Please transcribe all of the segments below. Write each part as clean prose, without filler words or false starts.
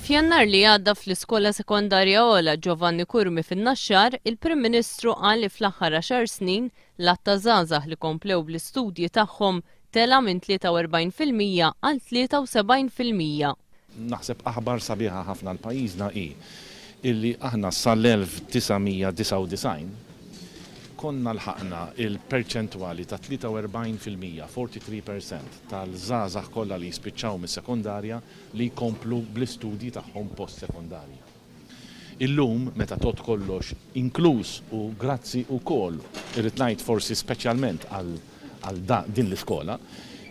F'Jannar li għadda fl-Iskola Sekondarja Ogħla Giovanni Curmi fin-Naxxar, il-Prim Ministru qal li fl-aħħar għaxar snin l-għadd ta' żgħażagħ li komplew bl-istudji tagħhom tela' minn 43% għal 73%. Naħseb aħbar sabiħa ħafna għal pajjiżna hi illi aħna sal-1999 konna lħaqna il-perċentwali ta' 43%, 43%, tal-żgħażagħ kollha li jispiċċaw mis-sekondarja li jkomplu bl-istudji tagħhom post-sekondarji. Illum, meta tgħodd kollox, inkluż u grazzi wkoll, irrid ngħid forsi speċjalment għal għal din l-iskola,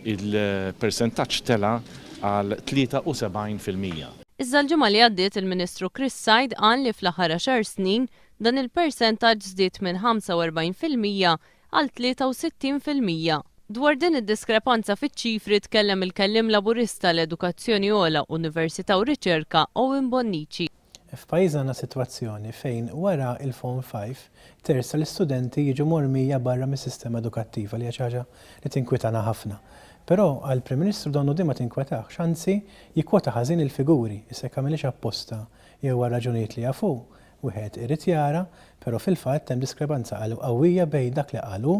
il-persentaġġ tela' għal 73%. Iżda l-ġimgħa li għaddiet il-Ministru Chris Said qal li fl-aħħar għaxar snin dan il-persentaġġ żdied minn 45% għal 63%. Dwar din id-diskrepanza fiċ-ċifri tkellem il-Kelliem Laburista għall-Edukazzjoni Ogħla, Università u Riċerka, Owen Bonnici. F'pajjiżna għandna sitwazzjoni fejn wara l-Form Five terz tal-istudenti jiġu mormija barra mis-sistema edukattiva li hija xi ħaġa li tinkwitana ħafna. Però għall-Prim Ministru donnu din ma tinkwetahx, anzi jikkwota ħażin il-figuri, issa jekk għamilhiex apposta jew għal raġunijiet li jaf hu, wieħed irid jara, però fil-fatt hemm diskrepanza qawwija bejn dak li qal hu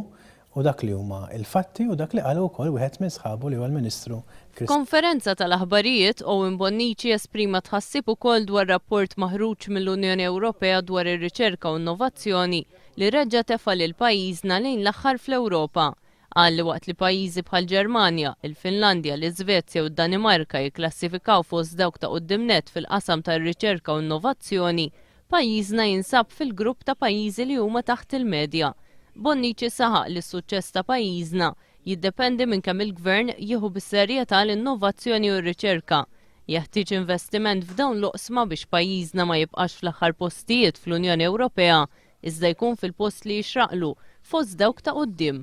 u dak li huma l-fatti u dak li qal ukoll wieħed minn sħabu li huwa l-Ministru Chris F'konferenza tal-aħbarijiet, Owen Bonnici esprima tħassib ukoll dwar rapport maħruġ mill-Unjoni Ewropea dwar ir-riċerka u innovazzjoni li reġa' tefa' lil pajjiżna lejn l-aħħar fl-Ewropa. Qal li waqt li pajjiżi bħall-Ġermanja, il-Finlandja, l-Iżvezja u d-Danimarka jikklassifikaw fost dawk ta' quddiem nett fil-qasam tar-riċerka u innovazzjoni, Pajjiżna jinsab fil-grupp ta' pajjiżi li huma taħt il-medja. Bonnici saħaq li s-suċċess ta' pajjiżna jiddependi minn kemm il-Gvern jieħu bis-serjetà l-innovazzjoni u r-riċerka. Jeħtieġ investiment f'dawn l-oqsma biex pajjiżna ma jibqax fl-aħħar postijiet fl-Unjoni Ewropea iżda jkun fil-post li jixraqlu, fost dawk ta' quddiem.